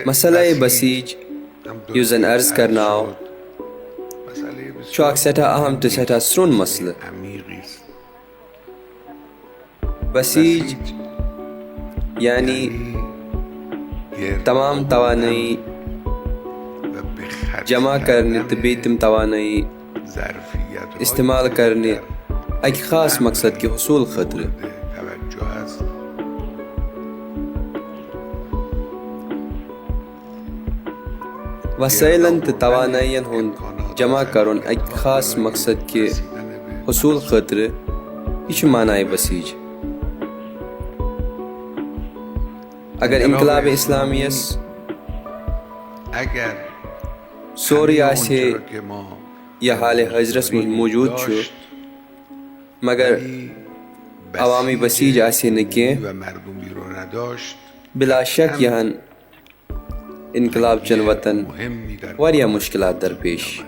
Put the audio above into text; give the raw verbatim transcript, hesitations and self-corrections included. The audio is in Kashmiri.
مسئلہ بسیج، یُس زن عرض کرنہٕ آو، چھُ اکھ سٮ۪ٹھاہ اہم تہٕ سٮ۪ٹھاہ سرٛوٚن مسلہٕ۔ بسیج یعنی تمام توانٲیی جمع کرنہِ تہٕ بیٚیہِ تِم توانٲیی استعمال کرنہِ اکہِ خاص مقصد کہِ حصول خٲطرٕ۔ وسٲیلن تہٕ توانٲیین ہُنٛد جمع کرُن اکہِ خاص مقصد کہِ حصول خٲطرٕ، یہِ چھُ معنی بسیج۔ اگر انقلاب اسلامیس سورُے آسہِ ہے یا حال حاضرس منٛز موجود چھُ، مگر عوامی بسیج آسہِ ہے نہٕ کینٛہہ، بلا شک یِہن انقلاب چٮ۪ن وتن واریاہ مشکلات درپیش۔